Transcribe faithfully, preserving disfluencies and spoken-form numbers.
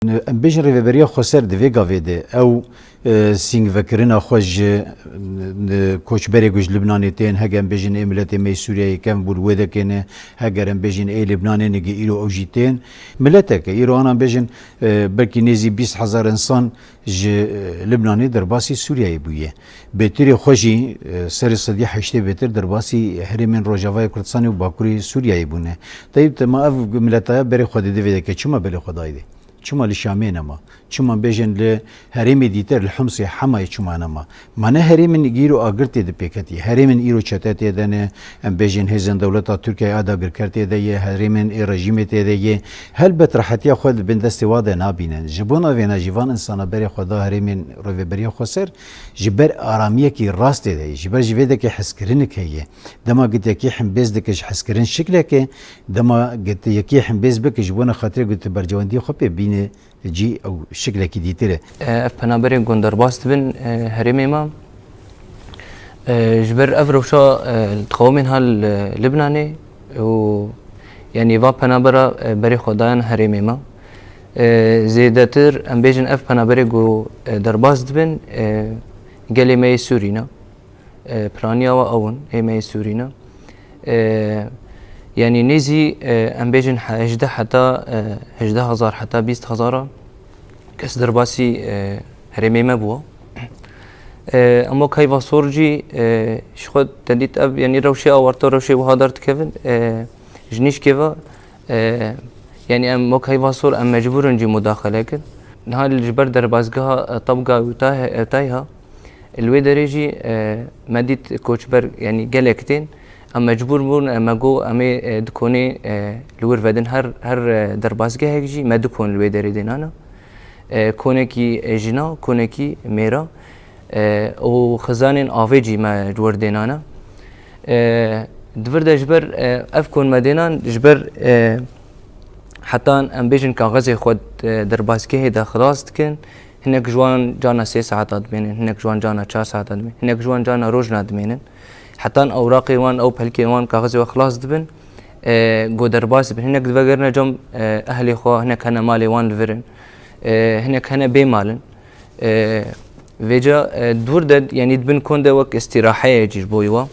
Em bêjin rêveberiya xweser di vê gavê de ew, e, sîngvekirina xwe ji, e, koçberê ku ji Libnanê tên, heke em bêjin ê miletê me yê Sûriyeyê kevn bû li wê dekê ne, heger em bêjin ê Libnanê ne, îro ew jî tên. Mileteke, îro ana bêjin, e, belkî nêzî bîst hezar insan ji, e, Libnanê derbasî Sûriyeyê bûye. Bêtirê xwe jî, e, serê sedî heştê bêtir derbasî herêmên Rojavayê Kurdistanê û Bakurê Sûriyeyê bûne. Teyb, dema ev mileta ya berê xwe dide vê dekê, çima berê xwe dayê de? Çima li Şamê nema? Çima bêjin li herêmê dîtir, li Humsê, Hemayê çima nema? Ma ne herêmên îro agir tê dipêketî, herêmên îro çete tê de ne, em bêjin hêzên dewleta Tirkiyeyê a dagirker tê de ye, herêmên ê rejîmê tê de ye. Helbet rehetiya xwe di bin destê wa de nabînin. Ji bona vêna jî van insana berê xwe da herêmên rêveberiya xweser, ji ber aramiyekî rast tê de ye, ji ber ji vê dekê hezkirinek heye. Dema git yekî himbêz dike ji hezkirin şikleke, dema git yekî himbêz bike ji bona xatirê git bercewendiyê xwe pê bîne cî ew şiklekî dîtir e. E, ev penaberên ku derbas dibin, e, herêmê me, e, ji ber ev rewşa, e, qewimên ha li Libnanê û, yanî, va penabera, e, berê xwe dayan herêmê me. E, zêdetir, em bêjin, ev penaberê ku, e, derbas dibin, e, gelê me yê Sûrî ne. E, piraniya we ew in, ê me yê Sûrî ne. E, yanî nêzî, e, em bêjin he-, hejdeh heta, e, hejdeh hezar heta bîst hezara kes derbasî, e, herêmê me bûye. E, em wek heyva sor jî, e, ji xwe te dît ev, yanî rewşê awarta, rewşê wiha derdikevin, e, ji nîşkê ve, e, yanî em wek heyva sor em mecbûr in jî mudaxele kin. Niha li ji ber derbazgeha, e, Tabga û Tay-, e, Tayha, li wê derê jî, e, me dît koçber, yanî gelek tên. Em mecbûr bûn, e, me got, em ê, e, di konê, e, li wir vedin. Her, her, e, derbazgehek jî me du kon li wê derê dênane. E, konekî, e, jina, konekî mêra, e, û xizanên avê jî me li wir dênane. E, di vir de ji ber, e, ev kon me dênan, ji ber, e, hetan em bêjin kaxezê xwe, e, derbazgehê de xilas dikin. Hinek ji wan cana sê saeta dimênin, hinek ji wan cana çar saeta dimênin, hinek ji wan cana rojna dimênin. Hetan ewraqê wan, ew pelkên wan kaxizê we xilas dibin, e, ku derbas dibin. Hinek divegerine cem, e, ehlê xwe, hinek hene malê wan li vir in. E, hinek hene bê mal in. E, vêca, e, dûr de, yanî di bin kon de wek îstîraheyê jî ji bo wa.